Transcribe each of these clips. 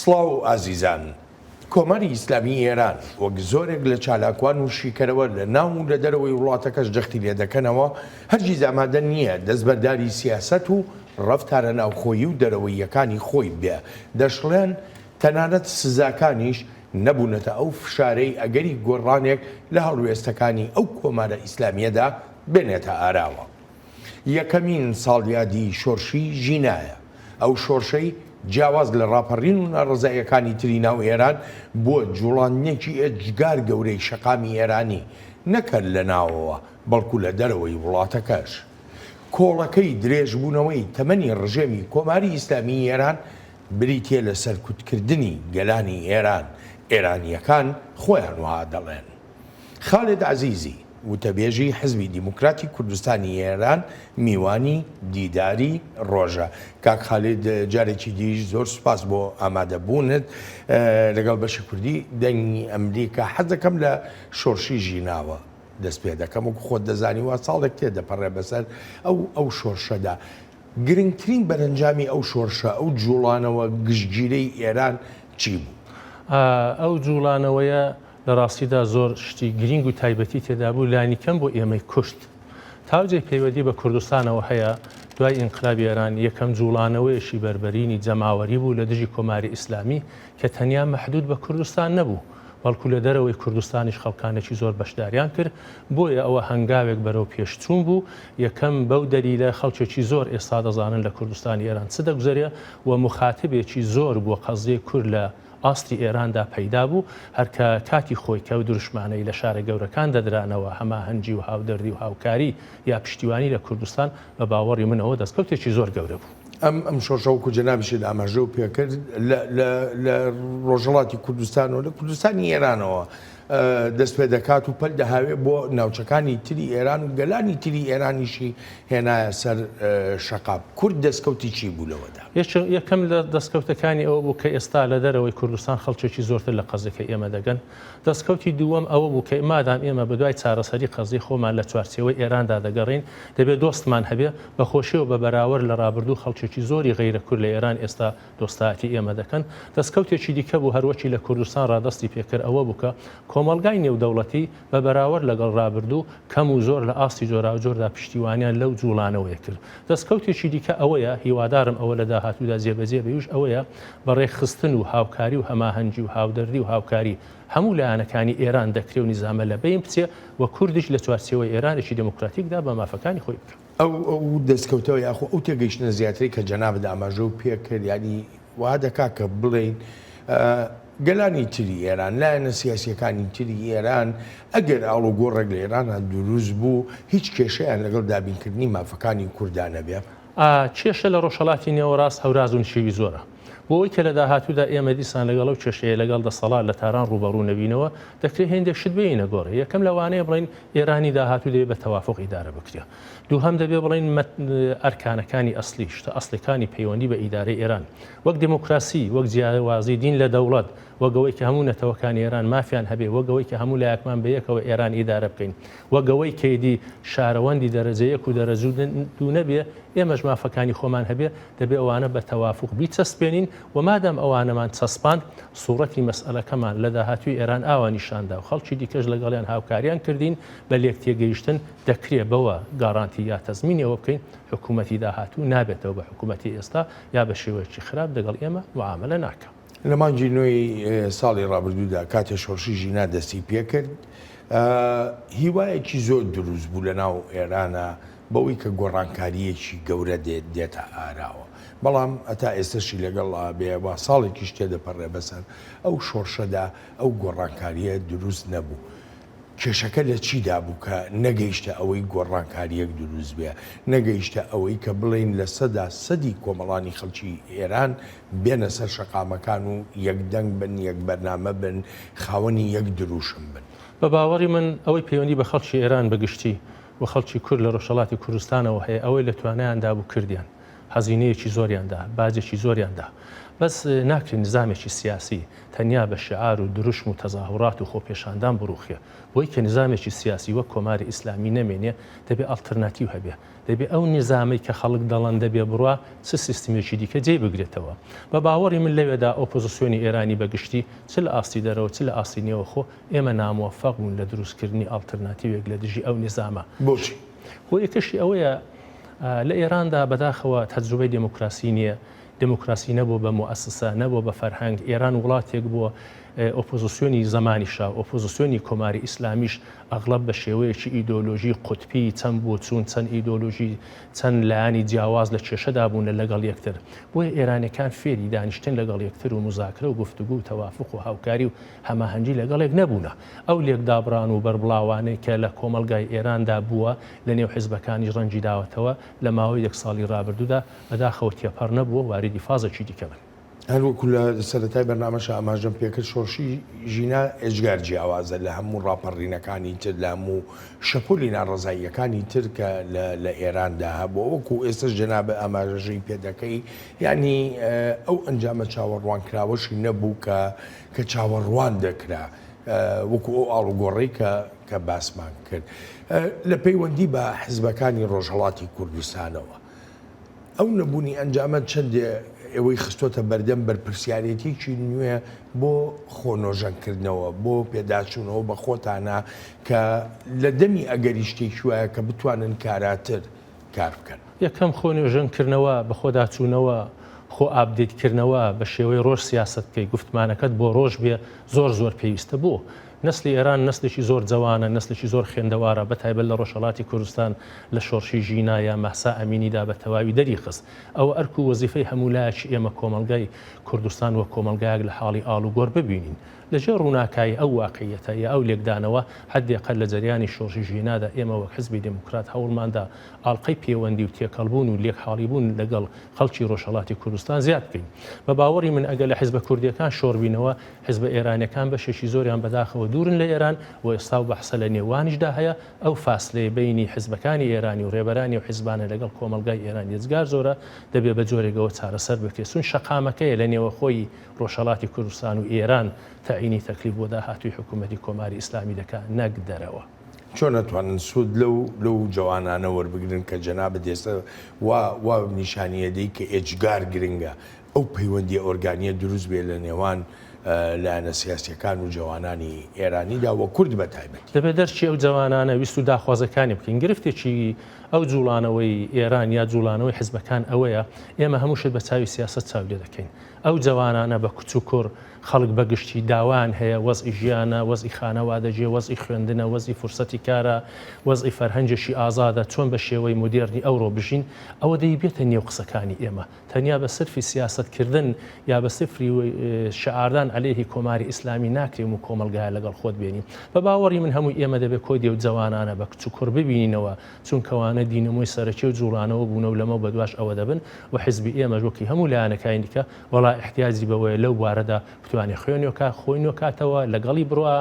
سڵاو ئازیزان. کۆماری ئیسلامیی ئێران وەک زۆرێک لە چالاکوان و شیکەرەوە لە ناو و لە دەرەوەی وڵاتەکەش جەختی لێ دەکەنەوە، هەرگیز ئامادە نییە دەستبەرداری سیاسەت و ڕەفتارە ناوخۆیی و دەرەوەییەکانی خۆی بێ، دەشڵێن تەنانەت سزاکانیش نەبوونەتە ئەو فشارەی ئەگەری گۆڕانێک لە هەڵوێستەکانی ئەو کۆمارە ئیسلامییەدا بێنێتە ئاراوە. یەکەمین ساڵیادی شۆرشی ژینایە. ئەو شۆرشەی جیاواز لە ڕاپەڕین و ناڕەزاییەکانی تری ناو ئێران بووە جوڵاندنێکی ئێجگار گەورەی شەقامی ئێرانی، نەک هەر لە ناوەوە بەڵکو لە دەرەوەی وڵاتەکەش. کۆڵەکەی درێژبوونەوەی تەمەنی ڕژێمی کۆماری ئیسلامیی ئێران بریتییە لە سەرکوتکردنی گەلانی ئێران، ئێرانییەکان خۆیان وەها دەڵێن. خالد عەزیزی، وتەبێژی حزبی دیموکراتی کوردستانی ئێران میوانی دیداری ڕۆژە. کاک خالید جارێکی دیش زۆر سوپاس بۆ ئامادەبوونت لەگەڵ بەشی کوردی دەنگی ئەمریکا. حەز دەکەم لە شۆرشی ژیناوە دەست پێ دەکەم. وەکو خۆت دەزانی وا ساڵێک تێدەپەڕێ بەسەر ئەو ئەو شۆرشەدا. گرنگترین بەرەنجامی ئەو شۆرشە، ئەو جوڵانەوە گشتگیرەی ئێران چی بوو؟ ئەو جوڵانەوەیە لە ڕاستیدا زۆر شتی گرینگ و تایبەتی تێدا بوو، لانیکەم بۆ ئێمەی کورد. تاوجێک پەیوەندی بە کوردستانەوە هەیە، دوای ئینقلابی ئێران یەکەم جووڵانەوەیەکی بەربەرینی جەماوەری بوو لە دژی کۆماری ئیسلامی کە تەنیا مەحدوود بە کوردستان نەبوو، بەڵکوو لە دەرەوەی کوردستانیش خەڵکانێکی زۆر بەشداریان کرد، بۆیە ئەوە هەنگاوێک بەرەو پێشچوون بوو، یەکەم بەو دەلیلە خەڵکێکی زۆر ئێستا دەزانن لە کوردستانی ئێران چ دەگوزەرێ و موخاتبێکی زۆر بۆ قەزیەی کورد لە ئاستی ئێراندا پەیدا بوو، هەر کە کاتی خۆی کە ئەو دروشمانەی لە شارە گەورەکان دەدرانەوە، هەماهەنگی و هاودەردی و هاوکاری یا پشتیوانی لە کوردستان، بە باوەڕی من ئەوە دەستکەوتێکی زۆر گەورە بوو. ئەم ئەم شۆڕشە وەکوو جەنابیشت ئاماژەو پێ کرد لە لە لە ڕۆژهەڵاتی کوردستان و لە کوردستانی ئێرانەوە دەست پێ دەکات و پەل دەهاوێ بۆ ناوچەکانی تری ئێران و گەلانی تری ئێرانیشی هێنایە سەر شەقام. کورد دەستکەوتی چی بوو لەوەدا؟ یەکەم لە دەستکەوتەکانی ئەوە بوو کە ئێستا لە دەرەوەی کوردستان خەڵکێکی زۆرتر لە قەزیەکەی ئێمە دەگەن. دەستکەوتی دووەم ئەوە بوو کە مادام ئێمە بەدوای چارەسەری قەزیەی خۆمان لە چوارچێوەی ئێراندا دەگەڕێین، دەبێ دۆستمان هەبێ. بە خۆشیەوە بە بەراوەرد لە ڕابردوو خەڵکێکی زۆری غەیرە کورد لە ئێران ئێستا دۆستایەتی ئێمە دەکەن. دەستکەوتێکی دیکە بوو هەروەکی لە کوردستان ڕا دەستی پێکرد ئەوە بوو کە کۆمەڵگای نێودەوڵەتی بە بەراوەرد لەگەڵ ڕابردوو کەم و زۆر لە ئاستی جۆراوجۆردا پشتیوانیان لەو جووڵانەوەیە کرد. دەستکەوتێکی دیکە ئەوەیە هیوادارم ئەوە لە داهاتوودا جێبەجێ بێ ئەوەیە بە ڕێکخستن و هاوکاری و هەماهەنگی و هاودەردی و هاوکاری هەموو لایەنەکانی ئێران دەکرێ و نیزامە لە بەین بچێ و کوردیش لە چوارچێوەی ئێرانێکی دێموکراتیکدا بە مافەکانی خۆی بگا. ئەو ئەو دەستکەوتە یاخۆ ئەو تێگەیشتنە زیاترەی کە جەنابت ئاماژەو پێ کرد یانی وا دەکا کە بڵێین گەلانی تری ئێران، لایەنە سیاسییەکانی تری ئێران ئەگەر ئاڵوگۆڕێک لە ئێرانا دروست بوو هیچ کێشەیان لەگەڵ دابینکردنی مافەکانی کوردا نەبێ؟ کێشە لە ڕۆژهەڵاتی نێوەڕاست هەوراز و نشێوی زۆرە. بۆ ئەوەی کە لە داهاتوودا ئێمە دیسان لەگەڵ ئەو کێشەیە لەگەڵ دەسەڵات لە تاران ڕووبەڕوو نەبینەوە، دەکرێ هێندێک شت بێینە گۆڕێ. یەکەم لەوانەیە بڵێین ئێرانی داهاتوو دەبێ بە تەوافوق ئیدارە بکرێ. دووهەم دەبێ بڵێین ئەرکانەکانی ئەسلی، شتە ئەسڵیەکانی پەیوەندی بە ئیدارەی ئێران، وەک دێموکراسی، وەک جیاوازی دین لە دەوڵەت، وەک ئەوەی کە هەموو نەتەوەکانی ئێران مافیان هەبێ، وەک ئەوەی کە هەموو لایەکمان بە یەکەوە ئێران ئیدارە بکەین، وەک ئەوەی کە ئیدی شارەوەندی دەرەجە یەک و دەرەجو دوو نەبێ، ئێمەش مافەکانی خۆمان هەبێ، دەبێ ئەوانە بە تەوافوق بیچەسپێنین و مادام ئەوانەمان چەسپاند، سوڕەتی مەسئەلەکەمان لە داهاتووی ئێران ئاوا نیشان دا و خەڵکی دیکەش لەگەڵیان هاوکاریان کردین بە لێکتێگەیشتن، دەکرێ بەوە گاڕانتی یا تەزمینی ئەوە بکەین حکوومەتی داهاتوو نابێتەوە بە حکوومەتی ئێستا یا بە شێوەیەکی خراپ دەگەڵ ئێمە موعامەلە ناکا. لە مانگی نۆی ساڵی ڕابردوودا کاتێ شۆڕشی ژینا دەستی پێکرد، هیوایەکی زۆر دروست بوو لە ناو ئێرانا بەوەی کە گۆڕانکارییەکی گەورە دێتە ئاراوە، بەڵام هەتا ئێستەشی لەگەڵا بێ وا ساڵێکیش تێدەپەڕێ بەسەر ئەو شۆڕشەدا ئەو گۆڕانکارییە دروست نەبوو. کێشەکە لە چیدا بوو کە نەگەیشتە ئەوەی گۆڕانکارییەک دروست بێ، نەگەیشتە ئەوەی کە بڵێین لە سەدا سەدی کۆمەڵانی خەڵکی ئێران بێنە سەر شەقامەکان و یەک دەنگ بن، یەک بەرنامە بن، خاوەنی یەک دروشم بن؟ بە باوەڕی من ئەوەی پەیوەندی بە خەڵکی ئێران بە گشتی و خەڵکی کورد لە ڕۆژهەڵاتی کوردستانەوە هەیە ئەوەی لە توانایاندا بوو کردیان. هەزینەیەکی زۆریان دا، باجێکی زۆریان دا. بەس ناکرێ نیزامێکی سیاسی تەنیا بە شیعار و دروشم و تەزاهوڕات و خۆپێشاندان بڕووخێ. بۆی کە نیزامێکی سیاسی وەک کۆماری ئیسلامی نەمێنێ، دەبێ ئاڵترناتیو هەبێ. دەبێ ئەو نیزامەی کە خەڵک دەڵەن دەبێ بڕوا، چ سیستمێکی دیکە جێی بگرێتەوە. بە باوەڕی من لەوێدا ئۆپۆزسیۆنی ئێرانی بە گشتی، چ لە ئاستی دەرەوە چ لە ئاستی نێوەخۆ، ئێمە ناموەفەق بوون لە دروستکردنی ئاڵترناتیوێک لە دژی ئەو نیزامە. بۆچی؟ هۆیەکەشی ئەوەیە لە ئێراندا بەداخەوە تەجروبەی دێموکراسی نییە، دێموکراسی نەبووە بە موئەسسە، نەبووە بە فەرهەنگ، ئێران وڵاتێک بووە ئۆپۆزسیۆنی زەمانی شا، ئۆپۆزسیۆنی کۆماری ئیسلامیش ئەغڵەب بە شێوەیەکی ئیدۆلۆژی قوتپی چەند بۆچوون، چەند ئیدۆلۆژی، چەند لایەنی جیاواز لە کێشەدا بوونە لەگەڵ یەکتر. بۆیە ئێرانیەکان فێری دانیشتن لەگەڵ یەکتر و موزاکرە و گفتوگو و تەوافوق و هاوکاری و هەماهەنگی لەگەڵ یەک نەبوونە. ئەو لێکدابڕان و بەربڵاوانەی کە لە کۆمەڵگای ئێراندا بووە، لە نێو حیزبەکانیش ڕەنگی داوەتەوە، لە ماوەی یەک ساڵی ڕابردوودا بەداخەوە تێپەڕ نەبووە واریدی فازێکی دیکە بن. هەر وەکو لە سەرەتای بەرنامەشا ئاماژەم پێکرد، شۆڕشی ژینا ئێجگار جیاوازە لە هەموو ڕاپەڕینەکانی تر، لە هەموو شەپۆلی ناڕەزاییەکانی تر کە لە ئێراندا هەبووە، وەکو ئێستەش جەنابت ئاماژەی پێدەکەی، یانی ئەو ئەنجامە چاوەڕوانکراوەشی نەبوو کە کە چاوەڕوان دەکرا وەکو ئەو ئاڵوگۆڕەی کە کە باسمان کرد لە پەیوەندی بە حزبەکانی ڕۆژهەڵاتی کوردستانەوە. ئەو نەبوونی ئەنجامە چەندێ ئێوەی خستۆتە بەردەم بەرپرسیارێتیی نوێ بۆ خۆنۆژەنکردنەوە، بۆ پێداچوونەوە بە خۆتانا کە لە دەمی ئەگەری شتێکی وایە کە بتوانن کاراتر کار بکەن؟ یەکەم خۆ نۆژەنکردنەوە، بەخۆداچوونەوە، خۆ update کردنەوە، بە شێوەی ڕۆژ سیاسەت بکەی، گوفتمانەکەت بۆ ڕۆژ بێ زۆر زۆر پێویستە. بۆ؟ نەسلی ئێران نەسلێکی زۆر جەوانە، نەسلێکی زۆر خوێندەوارە، بە تایبەت لە ڕۆژهەڵاتی کوردستان لە شۆڕشی ژینا یا مەهسا ئەمینیدا بە تەواوی دەری خست. ئەوە ئەرک و وەزیفەی هەموو لایەکی ئێمە کۆمەڵگای کوردستان وەک کۆمەڵگایەک لە حاڵی ئاڵوگۆر ببینین. لە ژێر ڕووناکایی ئەو واقعیەتە یا ئەو لێکدانەوە حەدێقەل لە جەریانی شۆڕشی ژینادا ئێمە وەک حزبی دێموکرات هەوڵمان دا ئاڵقەی پێوەندی و تێکەڵبوون و لێک حاڵیبوون لەگەڵ خەڵکی ڕۆژهەڵاتی کوردستان زیاد بکەین. بە باوەڕی من ئەگەر لە حزبە کوردییەکان شۆڕ بینەوە، حزبە ئێرانیەکان بەشێکی زۆریان بەداخەوە دوورن لە ئێران و ئێستا و بەحسە لە نێوانیشدا هەیە، ئەو فاسلەیە بەینی حزبەکانی ئێرانی و ڕێبەرانی ئەو حزبانە لەگەڵ کۆمەڵگای ئێران یەجگار زۆرە، دەبێ بە جۆرێک ئەوە چارەسەر بکرێت چون شەقامەکەیە لە نێوەخۆی ڕۆژهەڵاتی کوردستان و ئێران تەعینی تەکلیف بۆ داهاتووی حکوومەتی کۆماری ئیسلامی دەکا نەک دەرەوە. چۆن ئەتوانن سوود لەو لەو جەوانانە وەربگرن کە جەنابت ئێستا وا وا نیشانی ئەدەی کە ئێجگار گرنگە ئەو پەیوەندیە ئۆرگانیە دروست بێ لە نێوان لایەنە سیاسیەکان و جەوانانی ئێرانیدا و کورد بە تایبەتی؟ دەبێ دەرکی ئەو جەوانانە ویست و داخوازەکانی بکەین. گرفتێکی ئەو جووڵانەوەی ئێران یا جووڵانەوەی حزبەکان ئەوەیە ئێمە هەموو شت بە چاوی سیاسەت چاو لێ دەکەین. ئەو جەوانانە بە کچ و کوڕ، خەڵک بە گشتی داوایان هەیە، وەزعی ژیانە، وەزعی خانەوادەگیە، وەزعی خوێندنە، وەزعی فرسەتی کارە، وەزعی فەرهەنگێکی ئازادە، چۆن بە شێوەی مودێرنی ئەوڕۆ بژین، ئەوە دەی بێتە نێو قسەکانی ئێمە. تەنیا بە سرفی سیاسەت کردن یا بە سفری شعاردان عەلەیهی کۆماری ئیسلامی ناکرێ هەموو کۆمەڵگایە لەگەڵ خۆت بێنی. بە باوەڕی من هەمووی ئێمە دەبێ کۆی ئەو جەوانانە بە کچ و کوڕ ببینینەوە، چونکە ئەوانە دینەمۆی سەرەکی و جوڵانەوە بوونە و لەمەو بەدواش ئەوە دەبن و حزبی ئێمەش وەکی هەموو لایەنەکانی دیکە وەڵا ئیحتیاجی بەوەیە لەو بوارەدا بتوانێ خۆی نوێکا خۆی نوێکاتەوە لەگەڵی بڕوا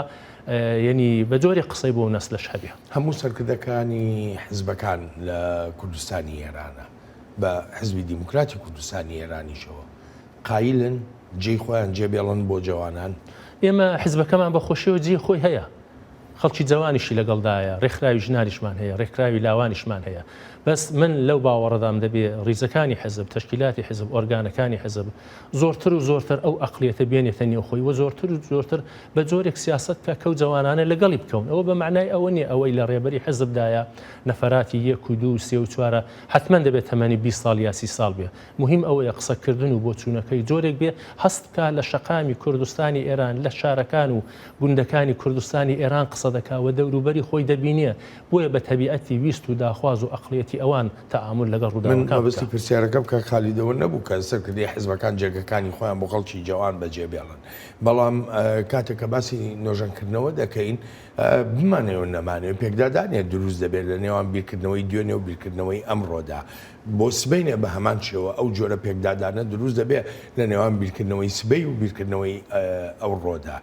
یەنی بە جۆرێک قسەی بۆ نەسلەش هەبێ. هەموو سەرکردەکانی حزبەکان لە کوردستانی ئێرانە بە حزبی دیموکراتی کوردستانی ئێرانیشەوە قایلن جێی خۆیان جێ بێڵن بۆ جەوانان؟ ئێمە حزبەکەمان بە خۆشیەوە جێی خۆی هەیە، خەڵکی جەوانیشی لەگەڵدایە، رێکخراوی ژنانیشمان هەیە، رێکخراوی لاوانیشمان هەیە، بەس من لەو باوەڕەدام دەبێ ریزەکانی حزب، تەشکیلاتی حزب، ئۆرگانەکانی حزب زۆرتر و زۆرتر ئەو ئەقڵیەتە بێنێتە نێو خۆی و زۆرتر و زۆرتر بە جۆرێک سیاسەت بکا کەو جەوانانە لەگەڵی بکەون. ئەوە بە مەعنای ئەوە نیە ئەوەی لە رێبەری حزبدایە نەفەراتی یەک و دوو و سێ و چوارە حەتمەن دەبێ تەمەنی 20 ساڵ یا 30 ساڵ بێ. موهیم ئەوەیە قسەکردن و بۆچوونەکەی جۆرێک بێ هەست بکا لە شەقامی کوردستانی ئێران، لە شارەکان و گوندەکانی کوردستانی ئێران قسە دەکا و دەوروبەری خۆی دەبینێ، بۆیە بە تەبیعەتی ویست و داخواز و ئەقڵیەتی ئەوان تەعامول لەگەڵ من ڕووداوەکان بکا. مەبەستی پرسیارەکەم کاک خالید ئەوە نەبوو کە سەرکردەی حزبەکان جێگەکانی خۆیان بۆ خەڵکی جەوان بەجێ بێڵن، بەڵام کاتێک کە باسی نۆژەنکردنەوە دەکەین بمانەوێ و نەمانەوێ پێکدادانێک دروست دەبێت لە نێوان بیرکردنەوەی دوێنێ و بیرکردنەوەی ئەمڕۆدا. بۆ سبەینێ بە هەمان شێوە ئەو جۆرە پێکدادانە دروست دەبێت لە نێوان بیرکردنەوەی سبەی و بیرکردنەوەی ئەوڕۆدا.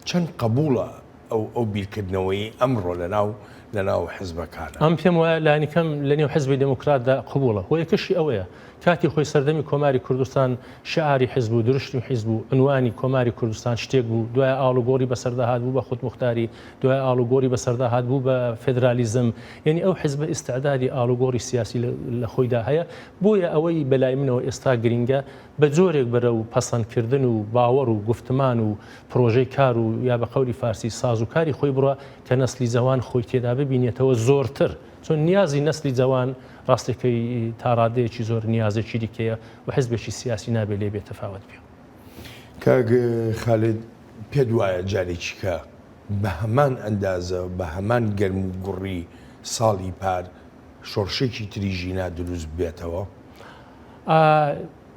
چەند قەبووڵە ئەو ئەو بیرکردنەوەی ئەمڕۆ لە ناو. لە ناو حزبەکانە. ئەم پێم وایە لانیکەم لە نێو حزبی دێموکراتدا قبووڵە. هۆیەکەشی ئەوەیە کاتی خۆی سەردەمی کۆماری کوردستان شیعاری حیزب و دروشمی حیزب و عنوانی کۆماری کوردستان شتێک بوو، دوای ئاڵوگۆڕی بەسەردا هات بوو بە خودموختاری، دوای ئاڵوگۆڕی بەسەردا هات بوو بە فێدرالیزم. یەنی ئەو حیزبە ئیستعدادی ئاڵوگۆڕی سیاسی لە خۆیدا هەیە. بۆیە ئەوەی بە لای منەوە ئێستا گرینگە بە جۆرێک بەرەو پەسەندکردن و باوەڕ و گوفتمان و پرۆژەی کار و یا بە قەولی فارسی ساز و کاری خۆی بڕوا کە نەسلی جەوان خۆی تێدا ببینێتەوە زۆرتر چون نیازی نەسلی جەوان ڕاستەکەی تا ڕادەیەکی زۆر نیازێکی دیکەیە و حزبێکی سیاسی نابێ لێ بێ تەفاوەت بێ. کاک خالید پێت وایە جارێکی کە بە هەمان ئەندازە بە هەمان گەرم و گوڕی ساڵی پار شۆڕشێکی تری ژینا دروست ببێتەوە؟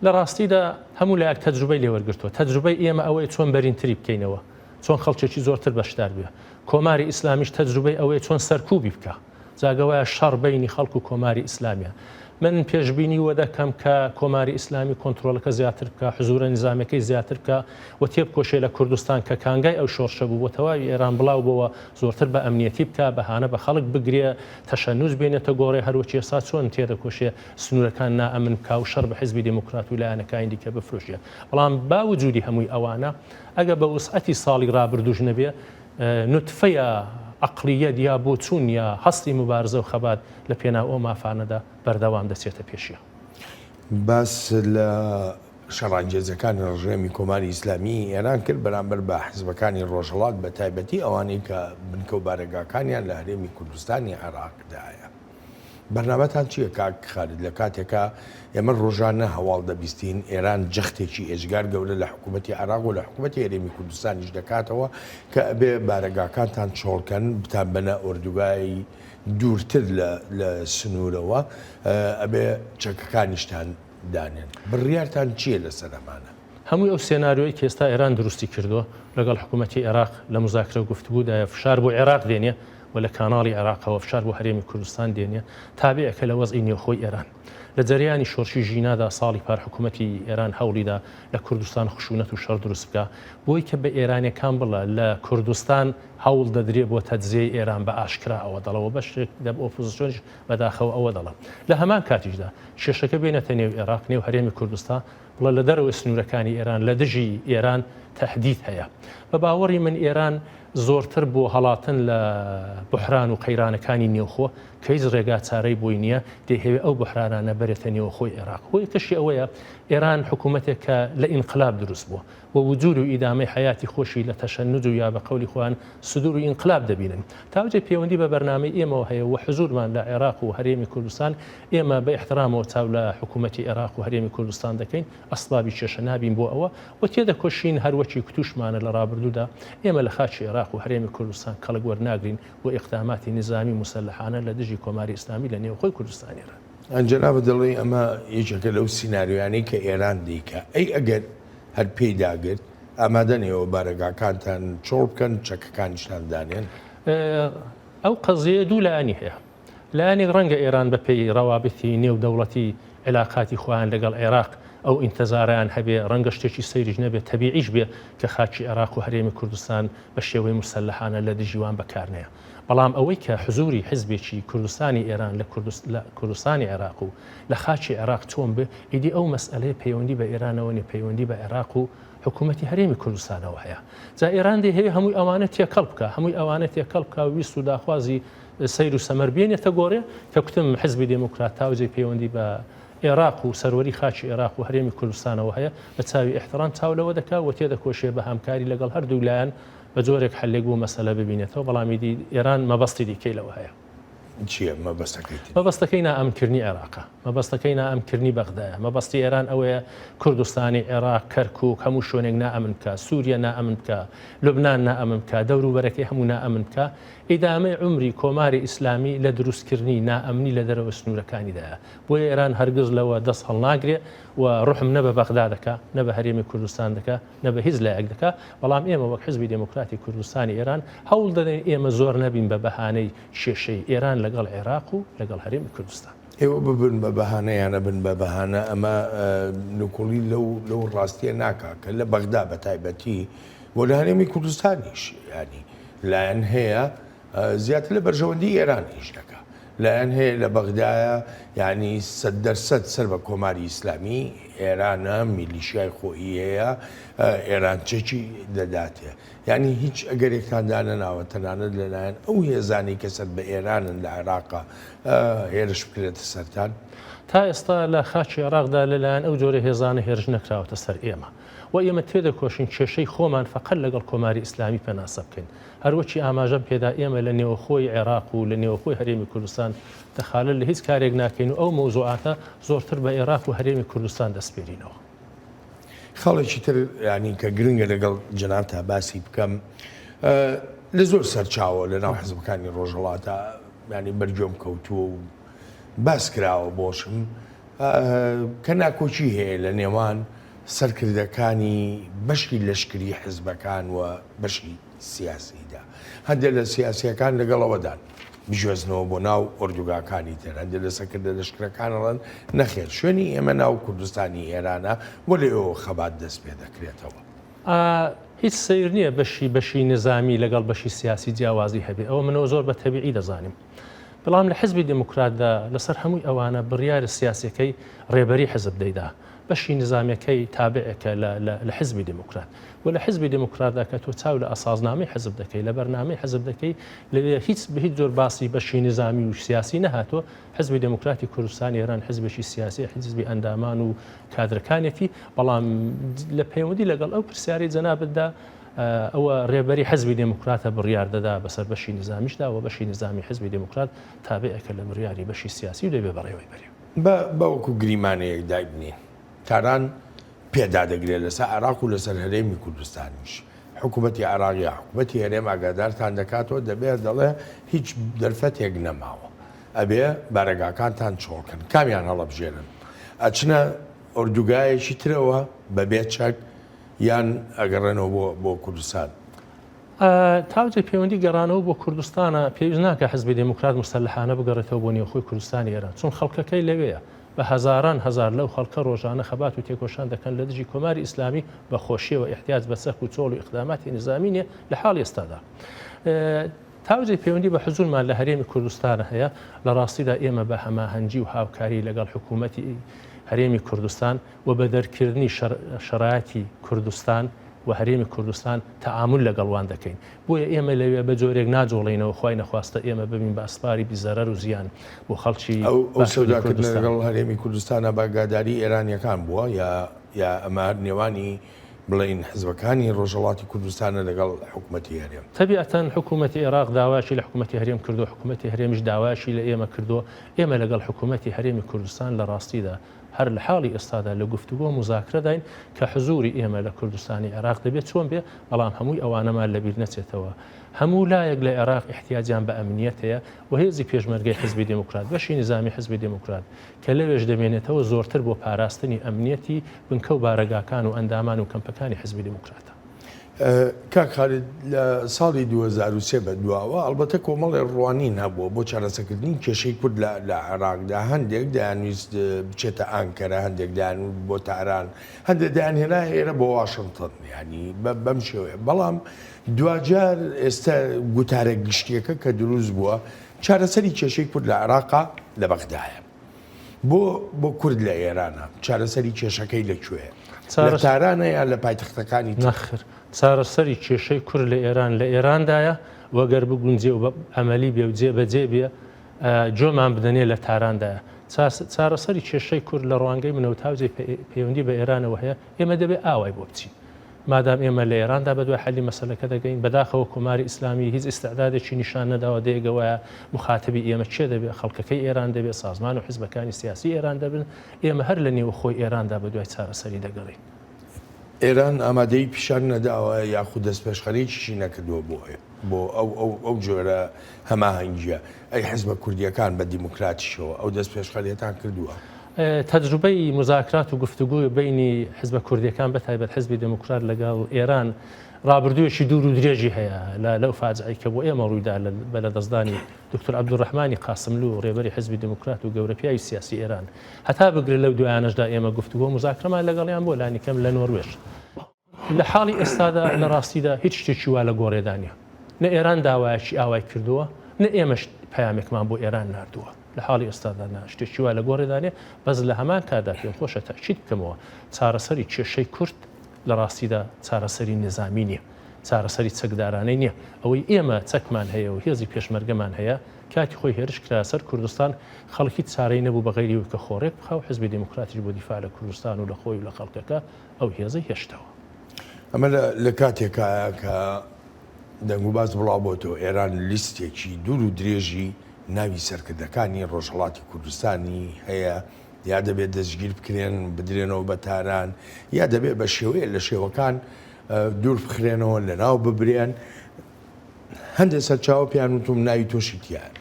لە ڕاستیدا هەموو لایەک تەجروبەی لێ وەرگرتووە. تەجروبەی ئێمە ئەوەیە چۆن بەرینتری بکەینەوە، چۆن خەڵکێکی زۆرتر بەشدار بێ. کۆماری ئیسلامیش تەجروبەی ئەوەیە چۆن سەرکووبی بکا. جا گەوایە شەڕ بەینی خەڵک و کۆماری ئیسلامیە. من پێشبینی وە دەکەم کە کۆماری ئیسلامی کۆنترۆڵەکە زیاتر بکا، حزوورە نیزامیەکەی زیاتر بکا و تێبکۆشێ لە کوردستان کە کانگای ئەو شۆڕشە بوو بۆ تەواوی ئێران بڵاو بۆوە زۆرتر بە ئەمنیەتی بکا، بەهانە بە خەڵک بگرێ، تەشەنوج بێنێتە گۆڕێ هەروەکی ئێستا چۆن تێدەکۆشێ سنوورەکان نائەمن بکا و شەڕ بە حیزبی دێموکرات و لایەنەکانی دیکە بفرۆشێ. بەڵام با وجوودی هەمووی ئەوانە ئەگە بە وسعەتی ساڵی ڕابردووش نەبێ نوتفە یا عەقڵییەت یا بۆچوون یا هەستی موبارزە و خەبات لە پێناو ئەو مافانەدا بەردەوام دەچێتە پێشێ. باس لە شەڕانگێزەکانی ڕژێمی کۆماری ئیسلامیی ئێران کرد بەرامبەر بە حزبەکانی ڕۆژهەڵات بە تایبەتی ئەوانەی کە بنکە و بارەگاکانیان لە هەرێمی کوردستانی عێراقدایە. بەرنامەتان چییە کاک خالید لە کاتێکا ئێمە ڕۆژانە هەواڵ دەبیستین ئێران جەختێکی ئێجگار گەورە لە حکوومەتی عێراق و لە حکوومەتی هەرێمی کوردستانیش دەکاتەوە کە ئەبێ بارەگاکانتان چۆڵکەن بتانبەنە ئۆردوگای دوورتر لە سنوورەوە ئەبێ چەکەکانیشتان دانێن بڕیارتان چییە لەسەر ئەمانە؟ هەمووی ئەو سێناریۆی کە ئێستا ئێران دروستی کردووە لەگەڵ حکوومەتی عێراق لە مزاکرە و گفتوگودایە فشار بۆ عێراق دێنێ و لە کاناڵی عێراقەوە فشار بۆ هەرێمی کوردستان دێنێ تابعێکە لە وەزعی نێوخۆی ئێران. لە جەریانی شۆرشی ژینادا ساڵی پار حکوومەتی ئێران هەوڵیدا لە کوردستان خشونەت و شەڕ دروست بکا بۆی کە بە ئێرانیەکان بڵێ لە کوردستان هەوڵ دەدرێ بۆ تەجزیەی ئێران بە ئاشکرا ئەوە دەڵێ و بەشێک لە ئۆپۆزسیۆنیش بەداخەوە ئەوە دەڵێ. لە هەمان کاتیشدا کێشەکە بێنێتە نێو ئێراق نێو هەرێمی کوردستان بڵێ لە دەرەوەی سنوورەکانی ئێران لە دژی ئێران تەهدید هەیە. بە باوەڕی من ئێران زۆرتر بۆ هەڵاتن لە بوحران و قەیرانەکانی نێوخۆ کە هیچ ڕێگا چارەی بۆی نییە، دەیهەوێ ئەو بوحرانانە بەرێتە نێوخۆی ئێراق. هۆیەکەشی ئەوەیە ئێران حکوومەتێک کە لە ئینقلاب دروست بووە و وجوود و ئیدامەی حەیاتی خۆشی لە تەشەنوج و یا بە قەولی خۆیان سدور و ئینقلاب دەبینن. تاوجێ پێوەندی بە بەرنامەی ئێمەوە هەیە و حزوورمان لە عێراق و هەرێمی کوردستان، ئێمە بە ئیحترامەوە چاو لە حکوومەتی عێراق و هەرێمی کوردستان دەکەین، ئەسبابی کێشە نابین بۆ ئەوە و تێدەکۆشین هەر وەکی کوتوشمانە لە ڕابردوودا ئێمە لە خاکی عێراق و هەرێمی کوردستان کەڵک وەرناگرین بۆ ئیقداماتی نیزامی موسەلەحانە لە دژی کۆماری ئیسلامی لە نێوخۆی کوردستانی ئێران. جەنابت دەڵێی ئەمە یەکێکە لەو سیناریۆیانەی کە ئێران دەیکا، ئەی ئەگەر هەر پێی داگرت ئامادەن ئێوە بارەگاکانتان چۆڵ بکەن چەکەکانیشتان دانێن؟ ئەو قەزیەیە دوو لایەنی هەیە. لایەنێک ڕەنگە ئێران بە پێی ڕەوابتی نێو دەوڵەتی عیلاقاتی خۆیان لەگەڵ عێراق ئەو ئینتەزارەیان هەبێ، ڕەنگە شتێکی سەیریش نەبێ تەبیعیش بێ کە خاکی عێراق و هەرێمی کوردستان بە شێوەی موسەلەحانە لە دژی وان بەکار نەیە. بەڵام ئەوەی کە حزووری حیزبێکی کوردستانی ئێران لە لە کوردستانی عێراق و لە خاکی عێراق چۆن بێ ئیدی ئەو مەسئەلەیە پەیوەندی بە ئێرانەوە نیە پەیوەندی بە عێراق و حکوومەتی هەرێمی کوردستانەوە هەیە. جا ئێران دەیهەوێ هەمووی ئەوانە تێکەڵ بکا، هەمووی ئەوانە تێکەڵ بکا و ویست و داخوازی سەیر و سەمەر بێنێتە گۆڕێ، کە کوتم حزبی دێموکرات تاوجێ پەیوەندی بە ئێراق و سەروەری خاکی ئێراق و هەرێمی کوردستانەوە هەیە، بە چاوی ئیحترام چاو لەوە دەکا و تێدەکۆشێ بە هامکاری لەگەڵ هەردوو لایەن بە جۆرێک حەلێک بۆ مەسەلە ببینێتەوە، بەڵام ئیدی ئێران مەبەستی دیکەی لەوە هەیە. چییە مەبەستەکەی تری؟ مەبەستەکەی نائەمنکردنی عێراقە، مەبەستەکەی نائەمنکردنی بەغدایە، مەبەستی ئێران ئەوەیە کوردستانی عێراق، کەرکووک، هەموو شوێنێک نائەمن بکا، سووریە نائەمن بکا، لوبنان نائەمن بکا، دەوروبەرەکەی هەموو نائەمن بکا، ئیدامەی عومری کۆماری ئیسلامی لە دروستکردنی نائەمنی لە دەرەوەی سنوورەکانیدایە. بۆیە ئێران هەرگز لەوە دەست هەڵناگرێ و ڕوحم نە بە بەغدا دەکا، نە بە هەرێمی کوردستان دەکا، نە بە هیچ لایەک دەکا، بەڵام ئێمە وەک حزبی دێموکراتی کوردستانی ئێران هەوڵ دەدەین ئێمە زۆر نەبین بە بەهانەی کێشەی ئێران لەگەڵ عێراق و لەگەڵ هەرێمی کوردستان. ئێوە ببن بە بەهانە یان نەبن بە بەهانە ئەمە نکوڵی لەو لەو ڕاستیە ناکا کە لە بەغدا بە تایبەتی و لە هەرێمی کوردستانیش یانی لایەن هەیە. زیاتر لە بەرژەوەندی ئێران ئیش دەکا. لایەن هەیە لە بەغدایە یانی سەدەرسەد سەر بە کۆماری ئیسلامی ئێرانە، میلیشیای خۆیی هەیە، ئێران چەکی دەداتێ. یانی هیچ ئەگەرێکتان دانەناوە تەنانەت لەلایەن ئەو هێزانەی کە سەر بە ئێرانن لە عێراقا هێرش بکرێتە سەرتان؟ تا ئێستا لە خاکی عێراقدا لەلایەن ئەو جۆرە هێزانە هێرش نەکراوەتە سەر ئێمە و ئێمە تێدەکۆشین کێشەی خۆمان فەقەت لەگەڵ کۆماری ئیسلامی پێناسە بکەین. هەروەکی ئاماژەم پێدا ئێمە لە نێوەخۆی عێراق و لە نێوەخۆی هەرێمی کوردستان دەخالەت لە هیچ کارێک ناکەین و ئەو مەوزوعاتە زۆرتر بە عێراق و هەرێمی کوردستان دەسپێرینەوە. خاڵێکی تر یانی کە گرنگە لەگەڵ جەنابتا باسی بکەم لە زۆر سەرچاوە لە ناو حزبەکانی ڕۆژهەڵاتە یانی بەرگوێم کەوتووە و باس کراوە بۆشم کە ناکۆکی هەیە لە نێوان سەرکردەکانی بەشی لەشکری حزبەکان و بەشی سیاسیدا. هەندێک لە سیاسییەکان لەگەڵ ئەوەدان بگوێزنەوە بۆ ناو ئۆردوگاکانی تر، هەندێک لە سەرکردە لەشکرەکان ئەڵێن نەخێر شوێنی ئێمە ناو کوردستانی ئێرانە و لەوێوە خەبات دەست پێ دەکرێتەوە. هیچ سەیر نییە بەشی بەشی نیزامی لەگەڵ بەشی سیاسی جیاوازی هەبێ، ئەوە منەوە زۆر بە تەبیعی دەزانم. بەڵام لە حزبی دێموکراتدا لەسەر هەمووی ئەوانە بڕیارە سیاسیەکەی ڕێبەری حزب دەیدا. بەشی نیزامیەکەی تابعێکە لە لە لە حزبی دێموکرات. و لە حزبی دێموکراتدا کە تۆ چاو لە ئەساسنامەی حزب دەکەی، لە بەرنامەی حزب دەکەی، لەوێ هیچ بە هیچ جۆر باسی بەشی نیزامی و سیاسی نەهاتووە. حزبی دێموکراتی کوردستانی ئێران حزبێکی سیاسیە، حزبی ئەندامان و کادرەکانێتی. بەڵام لە پەیوەندی لەگەڵ ئەو پرسیارەی جەنابتدا، ئەوە ڕێبەری حزبی دێموکراتە بڕیار دەدا بەسەر بەشی نیزامیشدا و بەشی نیزامی حزبی دێموکرات تابعێکە لە بڕیاری بەشی سیاسی و دەبێ بەڕێوەی بەرێ. با با وەکوو گریمانەیەک دایبنێین، تاران پێ دادەگرێ لەسەر عێراق و لەسەر هەرێمی کوردستانیش. حکوومەتی عێراق یا حکوومەتی هەرێم ئاگادارتان دەکاتەوە، دەبێ دەڵێ هیچ دەرفەتێک نەماوە، ئەبێ بارەگاکانتان چۆڵ کەن. کامیان هەڵەبژێرن؟ ئەچنە ئۆردوگایەکی ترەوە بەبێ چەک یان ئەگەڕێنەوە بۆ بۆ کوردستان؟ تاوجێ پەیوەندی گەڕانەوە بۆ کوردستانە، پێویست ناکا حزبی دێموکرات موسەلەحانە بگەڕێتەوە بۆ نێوخۆی کوردستانی ئێران، چون خەڵکەکەی لەوێیە، بە هەزاران هەزار لەو خەڵکە ڕۆژانە خەبات و تێکۆشان دەکەن لە دژی کۆماری ئیسلامی، بە خۆشیەوە ئیحتیاج بە چەک و چۆڵ و ئیقداماتی نیزامی نیە لە حاڵی ئێستادا. تاوجێ پەیوەندی بە حزوورمان لە هەرێمی کوردستانە هەیە، لە ڕاستیدا ئێمە بە هەماهەنگی و هاوکاری لەگەڵ حکوومەتی هەرێمی کوردستان و بە دەرکردنی شەرایەتی کوردستان و هەرێمی کوردستان تەعامول لەگەڵ وان دەکەین. بۆیە ئێمە لەوێ بە جۆرێک ناجوڵێینەوە خوای نەخواستە ئێمە ببین بە ئەسپاری بی زەرەر و زیان بۆ خەڵکی ئەو باشووری سەوداکردنە کوردستان. لەگەڵ هەرێمی کوردستانا بە ئاگاداری ئێرانیەکان بووە یا یا ئەمە هەر نێوانی بڵێین حزبەکانی ڕۆژهەڵاتی کوردستانە لەگەڵ حکومەتی هەرێم؟ تەبیعەتەن حکومەتی ئێراق داوایەکی لە حکومەتی هەرێم کردووە، حکومەتی هەرێمیش داوایەکی لە ئێمە کردووە، ئێمە لەگەڵ حکومەتی هەرێمی کوردستان لە ڕاستیدا هەر لە حاڵی ئێستادا لە گفتوگۆ و موزاکرەداین کە حزووری ئێمە لە کوردستانی عێراق دەبێ چۆن بێ، بەڵام هەمووی ئەوانەمان لە بیر نەچێتەوە. هەموو لایەک لە عێراق ئیحتیاجیان بە ئەمنییەت هەیە و هێزی پێشمەرگەی حیزبی دێموکرات، بەشی نیزامی حیزبی دێموکرات کە لەوێش دەمێنێتەوە زۆرتر بۆ پاراستنی ئەمنییەتی بنکە و بارەگاکان و ئەندامان و کەمپەکانی حیزبی دێموکراتە. کاک خالید لە ساڵی 2003 بە دواوە ئەڵبەتە کۆمەڵێ ڕوانین هەبووە بۆ چارەسەکردنی کێشەی کورد لە لە عێراقدا هەندێک دەیانویست بچێتە ئانکەرە هەندێک دەیان بۆ تاران هەندێک دەیانهێنا ئێرە بۆ واشنتن یانی بەم شێوەیە بەڵام دواجار ئێستا گوتارە گشتیەکە کە دروست بووە چارەسەری کێشەی کورد لە عێراقا لە بەغدایە. بۆ بۆ کورد لە ئێرانە چارەسەری کێشەکەی لە کوێیە؟ لە تارانە یان لە پایتەختەکانی تر؟ نەخێر چارەسەری کێشەی کورد لە ئێران لە ئێراندایە و گەر بگونجێ و عەمەلی بێ و جێ بەجێ بێ گوێمان بدەنێ لە تاراندایە. چارەسەری کێشەی کورد لە ڕوانگەی منەوە تاوجێ پەیوەندی بە ئێرانەوە هەیە ئێمە دەبێ ئاوای بۆ بچین. مادام ئێمە لە ئێراندا بەدوای حەلی مەسەلەکە دەگەین، بەداخەوە کۆماری ئیسلامی هیچ ئیستعدادێکی نیشان نەداوە دەیگەوایە موخاتبی ئێمە کێ دەبێ، خەڵکەکەی ئێران دەبێ، سازمان و حیزبەکانی سیاسی ئێران دەبن، ئێمە هەر لە نێوخۆی ئێراندا بەدوای چارەسەری دەگەڕێین. ئێران ئامادەیی پیشان نەداوە یاخود دەستپێشخەرییەکیشی نەکردووە بۆ بۆ ئەو ئەو ئەو جۆرە هەماهەنگییە. ئەی حیزبە کوردییەکان بە دیموکراتیشەوە ئەو دەستپێشخەرییەتان کردووە؟ تەجروبەی موزاکرات و گفتوگۆی بەینی حزبە کوردیەکان بە تایبەت حزبی دێموکرات لەگەڵ ئێران ڕابردوویەکی دوور و درێژی هەیە لە لەو فاجعەی کە بۆ ئێمە ڕوویدا بە لەدەستدانی دکتۆر عەبدولڕەحمانی قاسملوو ڕێبەری حزبی دێموکرات و گەورە پیاوی سیاسی ئێران هەتا بگرە لەو دوایانەشدا ئێمە گفتوگۆ و موزاکرەمان لەگەڵیان بووە لانیکەم لە نۆروێژ. لە حاڵی ئێستادا لە ڕاستیدا هیچ شتێکی وا لە گۆڕێدا نیە. نە ئێران داوایەکی ئاوای کردووە، نە ئێمەش پەیامێکمان بۆ ئێران ناردووە. لە حاڵی ئێستادا نا شتێکی وا لە گۆڕێدا نیە، بەس لە هەمان کاتدا پێم خۆشە تەئکید بکەمەوە چارەسەری کێشەی کورد لە ڕاستیدا چارەسەری نیزامی نیە، چارەسەری چەکدارانەی نیە. ئەوەی ئێمە چەکمان هەیە و هێزی پێشمەرگەمان هەیە، کاتی خۆی هێرش کرایە سەر کوردستان، خەڵک هیچ چارەی نەبوو بە غەیری ئەوەی کە خۆ ڕێک بخا و حیزبی دێموکراتیش بۆ دیفاع لە کوردستان و لە خۆی و لە خەڵکەکە ئەو هێزەی هێشتەوە. ئەمە لە کاتێکایە کە دەنگوباس بڵاوبۆتەوە ئێران لیستێکی دوور و درێژی ناوی سەرکردەکانی ڕۆژهەڵاتی کوردستانی هەیە، یا دەبێت دەستگیر بکرێن بدرێنەوە بە تاران، یا دەبێت بە شێوەیە لە شێوەکان دوور بخرێنەوە لەناو ببرێن. هەندێک سەرچاوە پێیان وتوم ناوی تۆشی تیایە.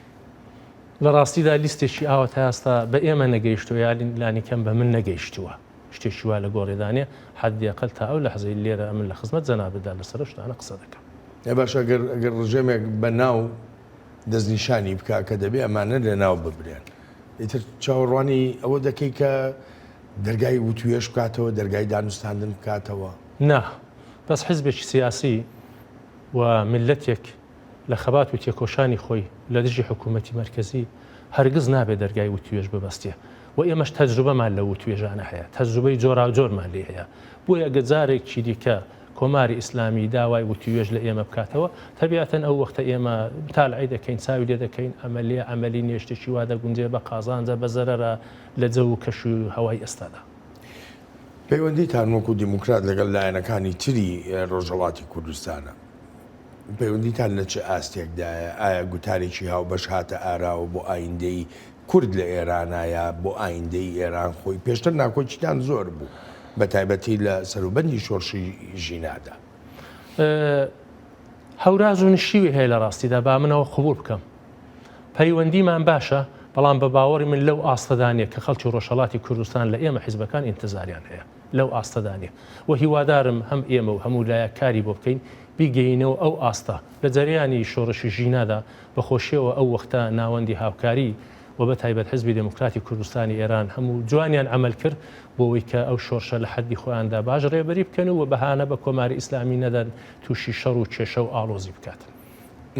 لە ڕاستیدا لیستێکی ئاوا تا ئێستا بە ئێمە نەگەیشتووە یا لانیکەم بە من نەگەیشتووە. شتێکی وا لە گۆڕێدا نیە، حەدی ئەقەل تا ئەو لەحزەی لێرە ئەمن لە خزمەت جەنابتدا لەسەر ئەو شتانە قسە دەکەم. ئێ باشە گەر گەر ڕژێمێک بە ناو دەستنیشانی بکا کە دەبێ ئەمانە لە ناو ببرێن ئیتر چاوەڕوانی ئەوە دەکەی کە دەرگای وتوێژ بکاتەوە دەرگای دانوستاندن بکاتەوە؟ نا، بەس حیزبێکی سیاسی و میللەتێک لە خەبات و تێکۆشانی خۆی لە دژی حکوومەتی مەرکەزی هەرگز نابێ دەرگای وتوێژ ببەستێ و ئێمەش تەجروبەمان لەو وتوێژانە هەیە، تەجروبەی جۆراوجۆرمان لێی هەیە. بۆیە گەر جارێکی دیکە کۆماری ئیسلامی داوای وتوێژ لە ئێمە بکاتەوە، تەبیعەتەن ئەو وەختە ئێمە متالعەی دەکەین، چاوی لێ دەکەین، ئەمەلیە، عەمەلی نییە، شتێکی وا دەگونجێ، بە قازانجە، بە زەرەرە لە جەو و کەش و هەوای ئێستادا. پەیوەندیتان وەکوو دیموکرات لەگەڵ لایەنەکانی تری ڕۆژهەڵاتی کوردستانە، پەیوەندیتان لە چ ئاستێکدایە؟ ئایا گوتارێکی هاوبەش هاتە ئاراوە بۆ ئایندەی کورد لە ئێرانا یا بۆ ئایندەی ئێران خۆی؟ پێشتر ناکۆکیتان زۆر بوو بە تایبەتی لە سەروبەندی شۆڕشی ژینادا. هەوراز و نشیوی هەیە لە ڕاستیدا با من ئەوە قبوڵ بکەم. پەیوەندیمان باشە، بەڵام بە باوەڕی من لەو ئاستەدا نییە کە خەڵکی ڕۆژهەڵاتی کوردستان لە ئێمە حیزبەکان ئینتزاریان هەیە. لەو ئاستەدا نییە و هیوادارم هەم ئێمە و هەموو لایەک کاری بۆ بکەین بیگەینەوە ئەو ئاستە. لە جەریانی شۆڕشی ژینادا بە خۆشیەوە ئەو وەختە ناوەندی هاوکاری و بە تایبەت حیزبی دێموکراتی کوردستانی ئێران هەموو جوانیان عەمەل کرد بۆ وەی کە ئەو شۆرشە لە حەدی خۆیاندا باش ڕێبەری بکەن و بەهانە بە کۆماری ئیسلامی نەدەن تووشی شەڕ و کێشە و ئاڵۆزی بکات.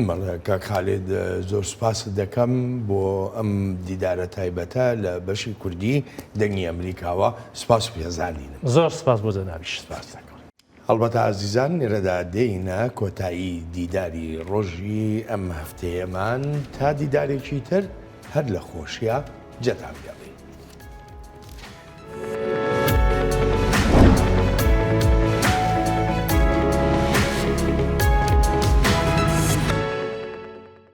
بەڵێ کاک خالید زۆر سوپاست دەکەم بۆ ئەم دیدارە تایبەتە لە بەشی کوردی دەنگی ئەمریکاوە سوپاس و پێزانینم. زۆر سوپاس بۆ جەنابیشت. سوپاس دەکەم. هەڵبەتە ئازیزان لێرەدا دێینە کۆتایی دیداری ڕۆژی ئەم هەفتەیەمان تا دیدارێکی تر هەر لە خۆشیا جێتان بێڵین.